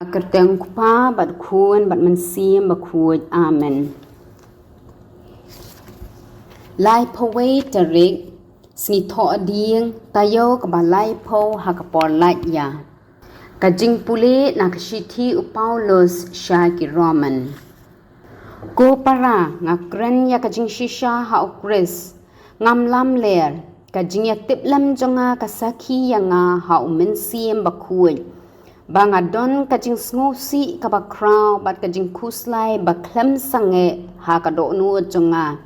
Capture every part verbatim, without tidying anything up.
Kyrteng Kpa bad Khun bad Mynsiem Bakhuid. Amen. Laiphew wei tarik, sngi Thohdieng, taïew kaba laiphew ha ka por lait ïa. Ka jingpule na ka shithi u Paulus sha ki Roman. Ko para, nga kren ïa ka jingshisha ha U Khrist, ngam lamler, ka jingïatiplem jong nga ka sakhi ïa nga ha U Mynsiem Bakhuid, ba nga don ka jingsngewsih kaba khraw bad ka jingkhuslai ba khlem sangeh ha ka dohnud jong nga.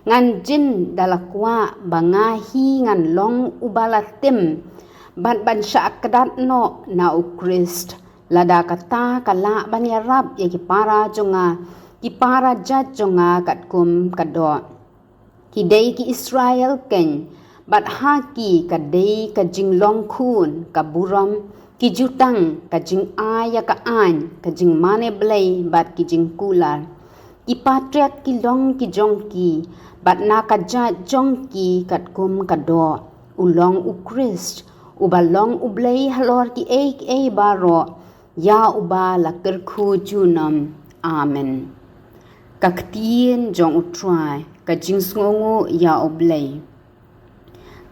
Ngan jin da la kwah ba nga hi ngan long uba la tim bad ban shah kdat noh na U Khrist, lada kata ka lah ban ïarap ïa ki para jong nga, ki para jait jong nga katkum ka doh. Ki dei ki Israel keiñ, bad ha ki ka dei ka jinglong khun, ka burom, ki jutang, ka jingai ïa ka aiñ, ka jingmane Blei bad ki jingkular. Ki patriark ki long ki jong ki, bad na ka jait jong ki katkum ka doh. U long U Khrist, uba long U Blei halor kiei kiei baroh, ïa uba la kyrkhu junom. Amen. Ka ktien jong U Trai, ka jingsngewnguh ïa U Blei.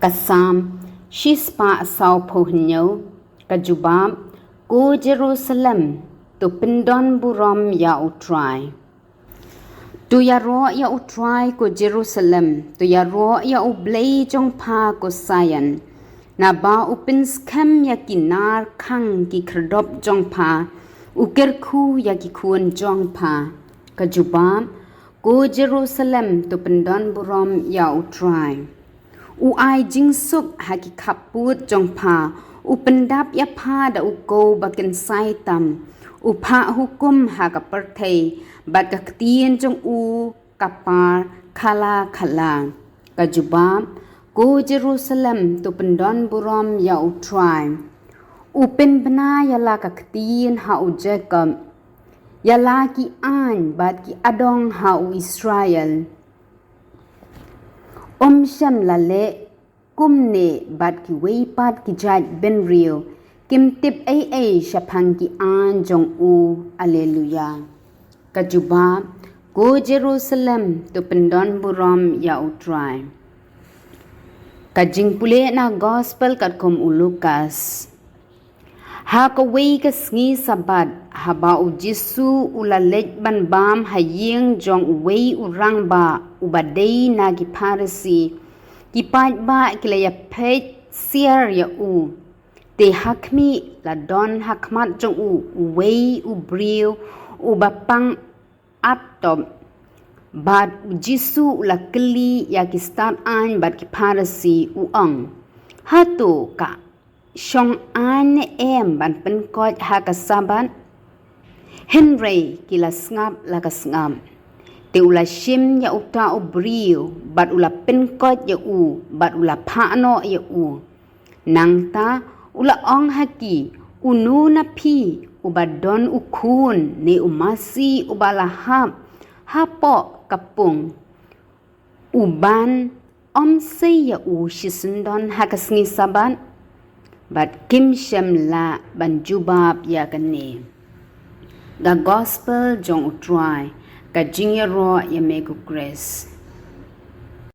Ka Salm shispah sawphew hynñiew. Ka jubab: Ko Jerusalem, to pyndon burom ïa U Trai. To ïaroh ïa U Trai ko Jerusalem, to ïaroh ïa U Blei jong pha ko Sion. Naba u pynskhem ïa ki nar khang ki khyrdop jong pha, u kyrkhu ïa ki khun jong pha. Ka jubab: Ko Jerusalem, to pyndon burom ïa U Trai. U ai jingsuk ha ki khappud jong pha, u pyndap ïa pha da u kow ba kynsai tam, u phah hukum ha ka pyrthei, bad ka ktien jong u ka par khala khala. Ka jubab: Ko Jerusalem, to pyndon burom ïa U Trai. U pynbna ïa la ka ktien ha u Jakob, ïa la ki aiñ bad ki adong ha u Israel. Um shym la leh kumne bad kiwei pat ki jait bynriew, kim tip ei ei shaphang ki aiñ jong u. Alleluia. Ka jubab: Ko Jerusalem, to pyndon burom ïa U Trai. Ka jingpule na Gospel katkum u Lukas. Ha kawei ka sngi Sabbath, haba u Jisu u la leit ban bam ha ïing jong uwei u rangbah uba dei na ki Pharisi, ki paidbah ki la ïapeit siar ïa u. Te ha khmih, la don ha khmat jong u uwei u briew uba pang at top. Bad u Jisu u la kylli ïa ki stad aiñ bad ki Pharisi, u ong: Hato ka shong aiñ ne em ban pynkoit ha ka Sabbath? Hynrei ki la sngap la ka sngap. Te u la shim ïa uta u briew, bad u la pynkoit ïa u, bad u la phah noh ïa u. Nangta u la ong ha ki: Uno na phi uba don u khun ne u masi uba la hap hapoh ka pung, u ban ym sei ïa u shisyndon ha ka sngi Sabbath? Bad kim shym lah ban jubab ïa kane. Ka Gospel jong U Trai. Ka jingïaroh ïa me ko Khrist.